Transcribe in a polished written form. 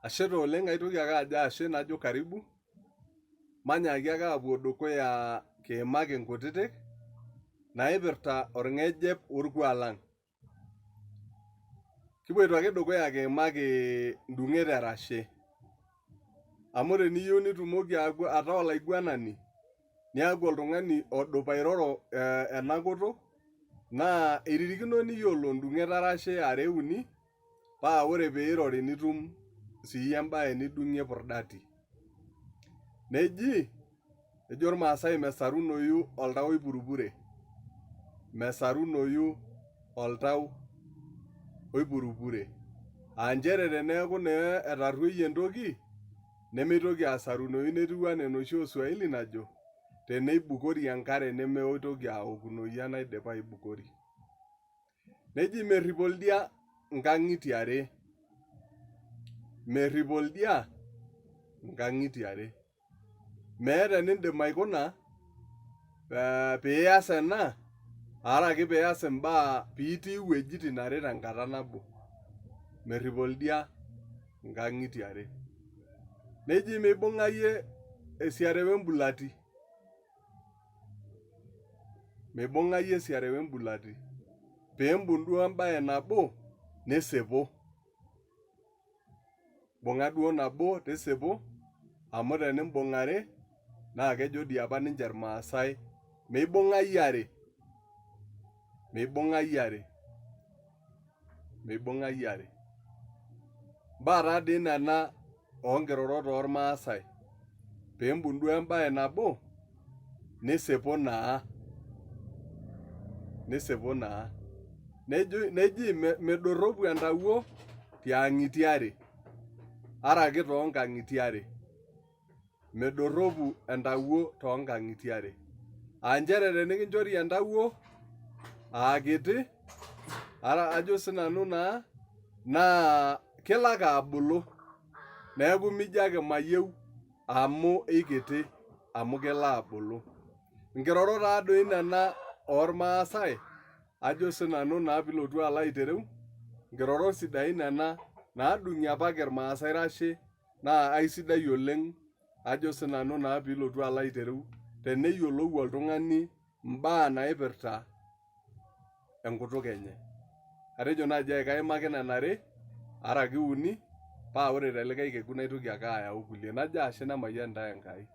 Ashe taa oleng aitoki ake ajo ashe najo karibu manyaaki ake aapuo dukuya kiimaki inkutitik naipirta orng'ejep orkuak lang. Kipuoito ake dukuya kiimaki ndung'et e rashe amu teniyieu nitumoki ataa olaiguanani niaku oltung'ani odup airoro ena kutuk naa eiririkino niyiolo ndung'et arashe are uni paa ore pee irori nitum sii embae nidung'ie purdati. Neji ejo irmaasai mesarunoyu oltau oipurupure, mesarunoyu oltau oipurupure. Aa nchere teneeku naa etarruoyie entoki nemeitoki asarunoyu netiu anaa enoshi ooswahili najo teneibukori enkare nemeitoki aokunoyu enaidipa aibukori. Neji merrip oldia inkang'itie are, merrip oldia inkang'itie are. Meeta enindim aikuna pias ena araki pias imbaa piitii iwuejitin are tenkata nabo. Merrip oldia inkang'itie are. Neji meibung'ayie esiare we mbulati. Meibung'ayie esiare we mbulati. Piimbung duo embae nabo nisipu. Mbung'a duo nabo tisipu amu tenimbung are naa kejo dii apa ninche irmaasai meibung'ayie are, meibung'ayie are, meibung'ayie are. Mbaa taa dii nena oonkirorot oormaasai piimbung duo embae nabo nisipu naa, nisipu naa. Neji midorropu entawuo tiang'itie are araki toonkang'itie are. Midorropu entawuo toonkang'itie are. Aa nchere tenikinchori entawuo aa kiti ajo sinanu naa naa kelo ake abulu neeku mijo ake mayieu amu ikiti amu kelo abulu. Nkirorot taadoi nena ormaasai ajo sinanu naa piilotu alo aitereu nkirorot sidain nena naadung'ie apake irmaasai rashe naa aisidai oleng ajo sinanu naa piilotu alo aitereu teneyiolou oltung'ani imbaa naipirta enkutuk enye. Atejo naaji aikaimaki nena are araki uni paa ore telikae kekun naitoki ake ayau kulie. Najo ashe nemayian intae Enkai.